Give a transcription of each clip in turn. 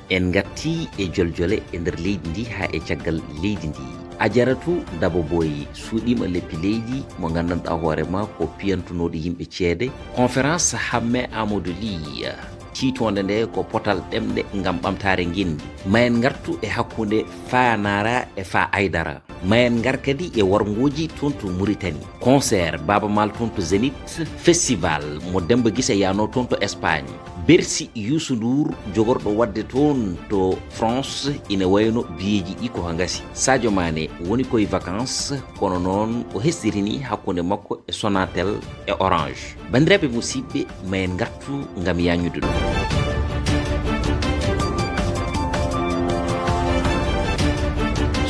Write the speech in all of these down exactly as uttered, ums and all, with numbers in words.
En ngatti e joljole e nder leydi ndi haa e caggal leydi ndi. Ajaratu Daba Boy suuɗiima leppi leydi mo nganndanɗaa hoore ma ko piyantunooɗo yimɓe ceede. Conférence Hamme Amadou Ly, tiitoonde nde ko potal ɗemɗe ngam ɓamtaare ngenndi. Ma en ngartu e hakkunde Fa Nara e Fa Aydara. Ma en ngar kadi e warngooji toon to Mauritanie. Concert Baaba Maal toon to Zénith. Festival mo Demba Guissé yahnoo toon to Espagne. Bercy Youssou Ndour jogorɗo waɗde toon to France, ina wayno biyeeji ɗi ko haa ngasi. Sadio Mané woni koye vacances, kono noon o hesɗitini hakkunde makko e Sonatel e Orange. Banndiraaɓe musidɓe, ma en ngartu ngam yaañude ɗum.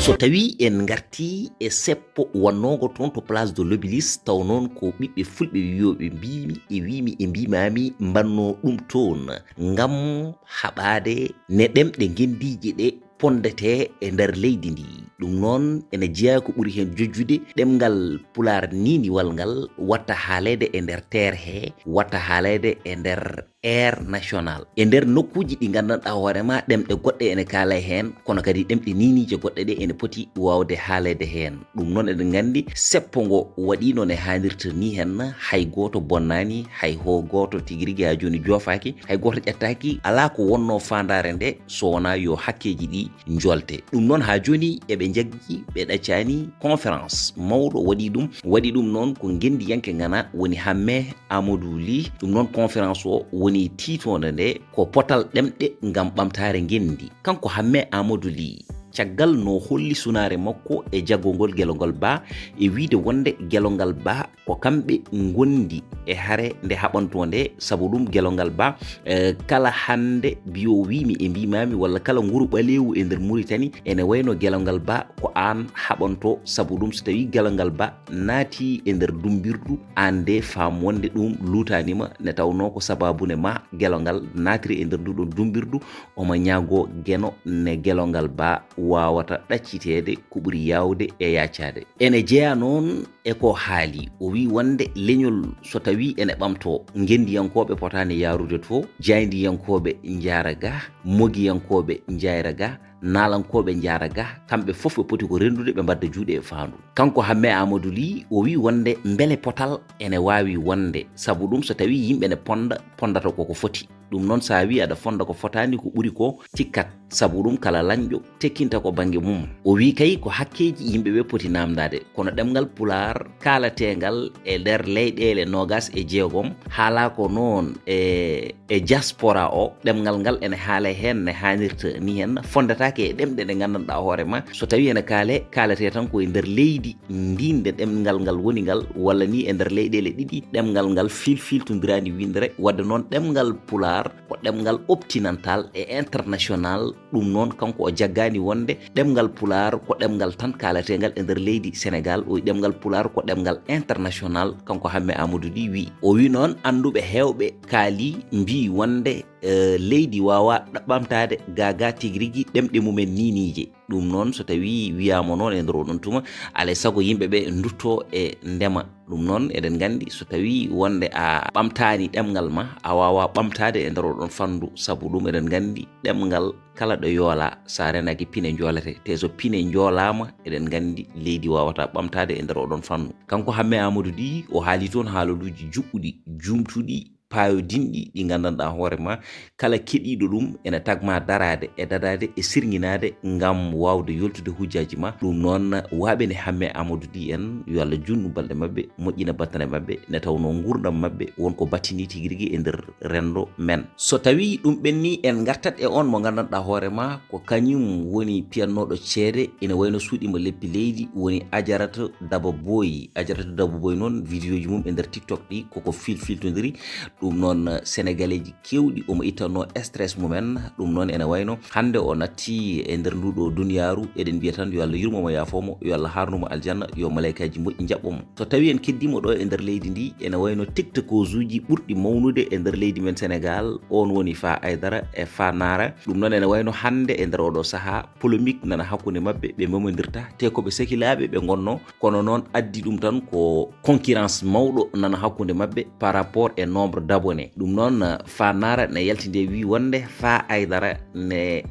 So tawii en ngartii e seppo wonnoongo toon to Place de l'Obélisque, taw noon ko ɓiɓɓe fulɓe wiyooɓe mbiimi e wiimi e mbiimaami mbannoo ɗum toon ngam haɓaade ne ɗemɗe ngenndiije ɗe ponndetee e nder leydi ndi. Ɗum noon ene jeyaa ko ɓuri heen jojjude ɗemngal Pulaar niiniwal ngal watta haaleede e nder teer he, watta haaleede e nder air national. E nder nokkuuji ɗi nganndanɗaa hoore ma ɗemɗe goɗɗe ene kaalay heen, kono kadi ɗemɗe niiniije goɗɗe ɗe ene poti waawde haaleede heen. Ɗum noon eɗen nganndi seppo ngo waɗiino ne haanirta ni heen, hay gooto bonnaani, hay hoo gooto tigi rigi haa jooni joofaaki, hay gooto ƴettaaki, alaa ko wonnoo faandaare nde so wonaa yo hakkeeji ɗi njolte. Ɗum noon haa jooni eɓe njaggi, ɓe ɗaccaani conférence mawɗo waɗi ɗum, waɗi ɗum noon ko ngenndiyanke ngana woni Hamme Amadou Ly. Ɗum noon conférence o woni tiitoonde nde ko potal ɗemɗe ngam ɓamtaare ngenndi. Kanko Hamme Amadou Ly, caggal no holli sunaare makko e jaggongol Gelongal Ba e wiide wonde Gelongal Ba ko kamɓe ngondi e hare nde haɓantoo nde, sabu ɗum Gelongal Ba, eh, kala hannde mbiyo wiimi e mbiimaami walla kala nguru ɓaleewu e nder Mauritanie ene wayno Gelongal Ba ko aan haɓantoo, sabu ɗum so tawii Gelongal Ba naati e nder dumbirdu, aan de faam wonde ɗum luutaani ma, ne tawnoo ko sabaabu ne ma Gelongal naatiri e nder nduɗon dumbirdu, omo ñaagoo Geno ne Gelongal Ba waawata ɗacciteede ko ɓuri yaawde e yaacaade. Ene jeyaa noon e ko haali, o wiyi wonde leñol so tawii ene ɓamtoo, ngenndiyankooɓe potaani yahrude to, jaayndiyankooɓe njaara ga, mogiyankooɓe njayra ga, naalankooɓe njaara ga, kamɓe fof ɓe poti ko renndude, ɓe mbadda juuɗe e faandu. Kanko Hamme Amadou Ly, o wiyi wonde mbele potal ene waawi wonde, sabu ɗum so tawii yimɓe ne ponnda, ponndata ko ko foti. Ɗum noon, so a wii aɗa fonnda ko fotaani, ko ɓuri ko tikkat, sabu ɗum kala lañɗo tekkinta ko bannge mum. O wii kay ko hakkeeji yimɓe ɓe poti naamndaade, kono ɗemngal Pulaar kaalateengal e nder leyɗeele noogas e jeegom, haalaa ko noon e, e diaspora o, ɗemngal ngal ene haalay heen ne haanirta ni heen, fonndataake e ɗemɗe ɗe nganndanɗaa hoore ma. So tawii ene kaale, kaaletee tan ko e nder leydi ndin nde ɗemngal ngal woni ngal, walla ni e nder leyɗeele ɗiɗi ɗemngal ngal filfiltondiraani winndere. Wadde noon ɗemngal Pulaar ko ɗemngal optinantal e international. Ɗum noon kanko o jaggaani wonde ɗemngal Pulaar ko ɗemngal tan kaaleteengal e nder leydi Senegaal. O wiyi ɗemngal Pulaar ko ɗemngal international, kanko Hamme Amadou Ly wiyi. O wiyi noon annduɓe heewɓe kaali mbiyi wonde, eh, leydi waawaa ɓamtaade gaagaa tigi rigi ɗemɗe mumen niiniije. Ɗum noon, so tawii wiyaama noon e nder oɗon tuma, alaa e sago yimɓe ɓe nduttoo e ndema. Ɗum noon, eɗen nganndi, so tawii wonde a ɓamtaani ɗemngal ma, a waawaa ɓamtaade e nder oɗon fanndu. Sabu ɗum, eɗen nganndi, ɗemngal kala ɗo yoolaa, so a renaaki pine njoolete. Te so pine njoolaama, eɗen nganndi, leydi waawataa ɓamtaade e nder oɗon fannu. Kanko Hamme Amadou Ly, o haali toon haaloluuji juɓɓuɗi, juumtuɗi, paayodinɗi, ɗi nganndanɗaa hoore ma, kala keɗiiɗo ɗum ene tagma daraade e dadaade e sirŋinaade ngam waawde yoltude hujjaaji ma. Ɗum noon, waaɓe ne Hamme Amadou Ly en, yo Allah juutnu balɗe maɓɓe, moƴƴina battane maɓɓe, nde tawnoo nguurndam maɓɓe won ko battini tigi rigi e nder renndo men. So tawii ɗum ɓennii, en ngartat e oon mo nganndanɗaa hoore ma, ko kañum woni piyannooɗo ceede, ene wayno suuɗiima leppi leydi, woni Ajaratu Daba Boy. Ajaratu Daba Boy noon, vidéoji mum e nder TikTok ɗi koko filfiltondiri. Ɗum noon, Senegaleeji keewɗi omo ittanno stress mumen. Ɗum noon ene wayno hannde o natti e nder nduɗo duniyaaru, eɗen mbiya tan yo Allah yurmo mo, yaafo mo, yo Allah haarnu mo aljanna, yo malaykaaji moƴƴi njaɓɓo mo. So tawii en keddiima ɗo e nder leydi ndi, ene wayno tiktokosuuji ɓurɗi mawnude e nder leydi men Senegaal, oon woni Fa Aydara e Fa Naara. Ɗum noon ene wayno hannde e nder oɗo sahaa, polémique nana hakkunde maɓɓe, ɓe memondirta, te ko ɓe sehilaaɓe ɓe ngonno, kono noon addi ɗum tan ko concurrence mawɗo nana hakkunde maɓɓe par rapport e nombre d'abonnés. Ɗum noon, Fa Nara ne yaltinde wi wonde Fa Aidara ne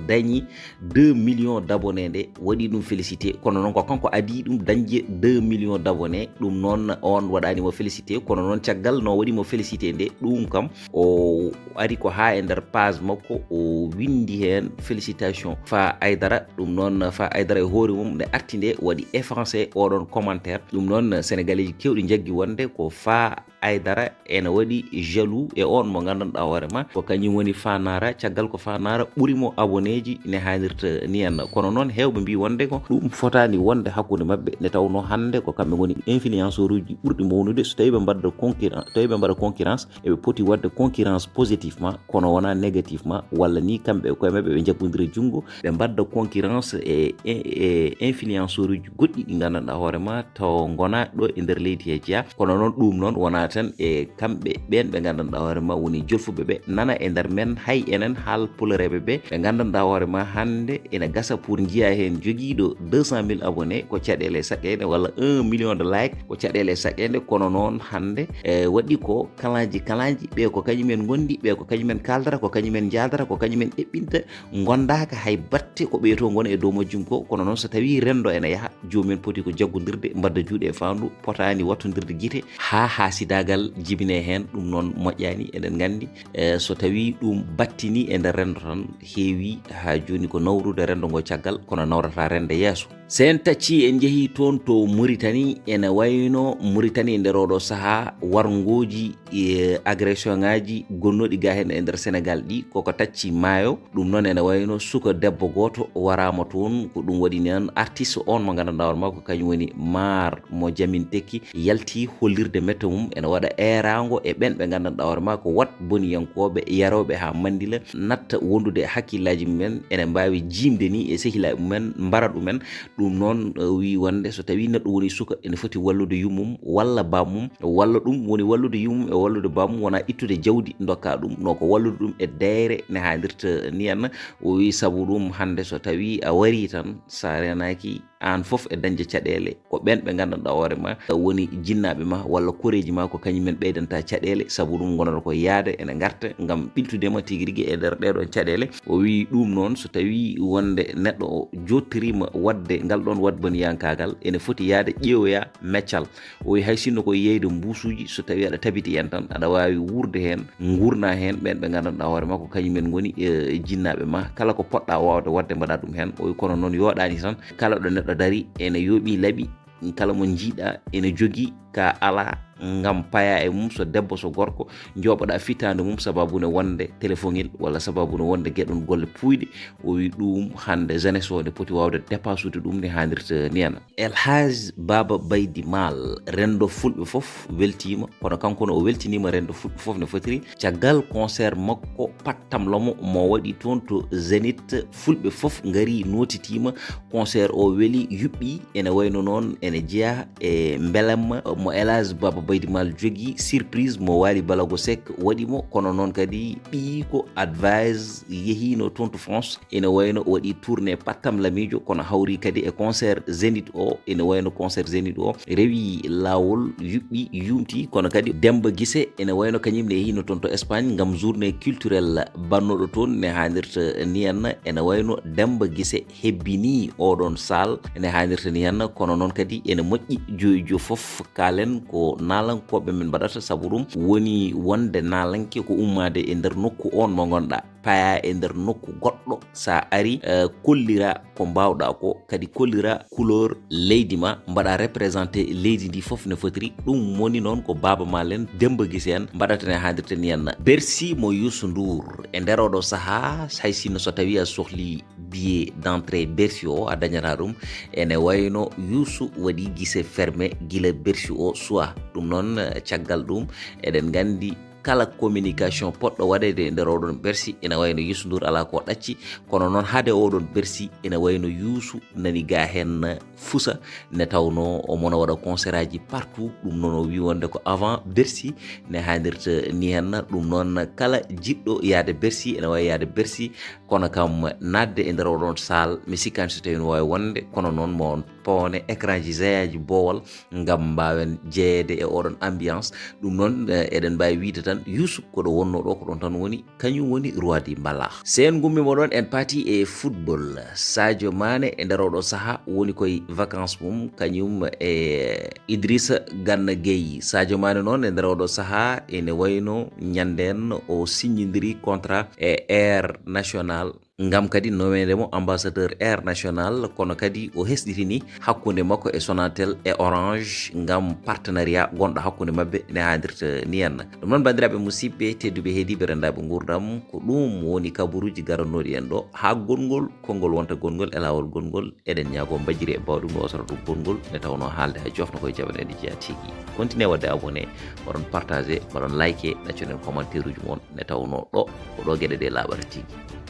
dañi deux millions d'abonnés nde waɗi ɗum félicité, kono noon ko kanko adi ɗum dañde deux millions d'abonnés. Ɗum noon on waɗani mo félicité, kono noon caggal no waɗi mo félicité nde, ɗum kam o ari ko ha e nder page makko, o windi heen félicitation Fa Aidara. Ɗum noon Fa Aidara e hoore mum ne arti nde waɗi effacé oɗon commentaire. Ɗum noon Sénégalais ji kewɗi jaggi wonde ko Fa Aidara ene waɗi jaloux e on mo gandanɗa hoore ma ko kañum woni Fa Nara, caggal ko Fa Nara ɓuri mo abonné ji ne haalirta ni en. Kono noon hewɓe mbi wonde ko ɗum fotani wonde hakkunde maɓɓe, nde tawno hannde ko kamɓe ngoni influenceur uji ɓurɗi mawnude. So tawi ɓe mbadda concurrence, tawi ɓe mbaɗa concurrence, eɓe poti wadde concurrence positivement, kono wona négativement, walla ni kamɓe e koye maɓɓe ɓe jaggondira junngo, ɓe mbadda concurrence e, e, e influenceur uji goɗɗi ɗi gandanɗa hoore ma taw gona ɗo e nder leydi he jeeya. Kono noon ɗum noon wona tan e kamɓe ɓen ɓe gandanɗa hoore ma woni jolfuɓe ɓe nana e nder men, hay enen haal pulareɓe ɓe, ɓe gandanɗa hoore ma hannde ene gasa pour jiya heen jogiiɗo deux cent mille abonnés ko caɗeele saɗeende, walla un million de like ko caɗeele saɗeende. Kono noon hannde e waɗi ko kalaji kalaji, ɓe ko kañumen gondi, ɓe ko kañumen kaldata, ko kañumen jaadata, ko kañumen eɓɓinta, gondaka hay batte ko ɓeeto gona e dow majjum ko. Kono noon so tawi rendo ene yaha, joomum en poti ko jaggondirde, mbadda juuɗe e faandu, potaani wattondirde gite ha hasidagal jibine heen. Ɗum noon moƴƴani, eɗen gandi e so tawi ɗum battini e nder rendo tan, heewi ha joni ko nawrude rendo ngo caggal, kono nawrata rende yeeso. Sen tacci en jeehi toon to Mauritanie, ene wayno Mauritanie e nder oɗo saha warngoji e agression ngaji gonnoɗi ga hen e nder Sénégal ɗi koko tacci maayo. Ɗum noon ene wayno suka debbo gooto waraama toon, ko ɗum waɗi noon artiste on mo gandanɗa hoore makko kañum woni Maar mo Jamin Tekki yalti hollirde mette mum ene waɗa eeraango e ɓen ɓe gandanɗa hoore makko wat boniyankooɓe yarooɓe haa mandila natta wondude e hakkillaaji mumen, ene mbaawi jiimde ni e sehilaaɓe mumen, mbara ɗumen. Ɗum noon o wi wonde so tawi neɗɗo woni suka ene foti wallude yummum walla bammum, walla ɗum woni wallude yummum e wallude bammum, wona ittude jawdi dokka ɗum, no ko wallude ɗum e deere ne haalirta ni en. O wi sabu ɗum hannde so tawi a wari tan sa renaki an fof e dañde caɗeele, ko ɓen ɓe gandanɗa hoore ma woni jinnaaɓe ma walla koreeji ma ko kañum en ɓeydanta caɗeele. Sabu ɗum gonata ko yaade ene garta ngam ɓiltudema tigi rigi e nder ɗeɗon caɗeele. O wi ɗum noon so tawi wonde neɗɗo o jottirima wadde ngal ɗon wadboniyankagal ene foti yaade ƴeewoya meccal. O wi hay sinno ko yeyde mbuusuji, so tawi aɗa tabiti en tan aɗa wawi wuurde hen, gurna hen ɓen ɓe gandanɗa hoore ma ko kañum en goni e jinnaaɓe ma. Kala ko poɗɗa wawde wadde mbaɗa ɗum hen. O wi kono noon yooɗani tan kala ɗo neɗɗo dari ene yooɓi laaɓi, kala mo jiiɗa ene jogi ka ala ngam paya e mum, so debbo so gorko, joɓoɗa fitande mum sababu ne wonde téléphonel walla sababu ne wonde geɗon golle puyɗe. O wi ɗum hannde jeunesse o ne poti wawde dépassude ɗum ne haalirta ni en. El Hadj Baba Baydi Maal, rendo fulɓe fof weltima, kono kanko ne o weltinima rendo fulɓe fof ne fotiri caggal concert makko pattamlamo mo waɗi toon to Zénith. Fulɓe fof ngari notitima, concert o weli, yuɓɓi. Ene wayno noon ene jeeya e mbelamma mo El Hadj Baba Baydi Maal jogi, surprise mo Waly Balago Seck waɗi mo, kono noon kadi ɓiyi ko advise yehino toon to France. Ene wayno o waɗi tournée pattam lamijo, kono hawri kadi e concert Zénith o. Ene wayno concert Zénith o rewi lawol, yuɓɓi, yumti, kono kadi Demba Guissé ene wayno kañum ne yehino toon to Espagne ngam journée culturelle bannoɗo toon ne haalirta ni en. Ene wayno Demba Guissé hebbini oɗon saal ene haalirta ni en. Kono noon kadi ene moƴƴi joyi jo fof kaalen ko naalankoɓe men mbaɗata, sabu ɗum woni wonde naalanke ko ummade e nder nokku on mo gonɗa, paya e nder nokku goɗɗo, sa ari eh, kollira ko mbawɗa ko, kadi kollira couleur leydi ma, mbaɗa représenté leydi ndi fof no fotiri. Ɗum woni noon ko Baba Maal en, Demba Guissé en mbaɗata ne haalirta ni en. Bercy mo Youssou Ndour e nder oɗo saha, hay sinno so tawi a sohli billet d'entrée Bercy o a dañata ɗum. Ene wayno Youssou waɗi guichet fermé gila Bercy o suwa. Ɗum noon eh, caggal ɗum eɗen gandi kala communication poɗɗo waɗede e nder oɗon Bercy ene wayno Youssou Ndour ala ko ɗacci, kono noon haade oɗon Bercy ene wayno Youssou nani ga hen fusa, nde tawno omo no waɗa concert aji partout. Ɗum noon o wi wonde ko avant Bercy ne haalirta ni hen. Ɗum noon kala jiɗɗo yaade Bercy ene wawi yaade Bercy, kono kam naatde e nder oɗon saal mi sikkani so tawi no wawi wonde, kono noon mo pawone écran ji géant ji boowal, ngam mbaawen jeyeede e oɗon ambiance. Ɗum noon, eh, eɗen mbaawi wiide tan, Youssouf ko ɗo wonno ɗo, ko ɗon tan woni, kañum woni roi di mbala. Seen ngummi mo ɗon, en paati e football. Sadio Mané e nder oɗo saha woni koye vacances mum, kañum e Idrissa Gana Gueye. Sadio Mané noon e nder oɗo saha ene wayno ñanden o signindiri contrat e Air National, ngam kadi nomeede mo ambassadeur Air National, kono kadi o hesɗitini hakkunde makko e Sonatel e Orange ngam partenariat gonɗo hakkunde maɓɓe ne haadirta ni henna. Ɗum noon, banndiraaɓe musidɓe tedduɓe heediiɓe renndaaɓe nguurndam, ko ɗum woni kabaruuji garanooɗi en ɗo. Haa gongol konngol wonta gongol e laawol gongol, eɗen ñaagoo mbajiri e bawɗum no wasata ɗum gongol, nde tawnoo haalde haa joofna koye jaɓaneede jeyaa tigi. Continue waɗde abonné, mbaɗon partagé, mbaɗon like, ɗaccoɗen commentaire uji mon, nde tawnoo ɗo ko ɗo geɗe ɗe laaɓata tigi.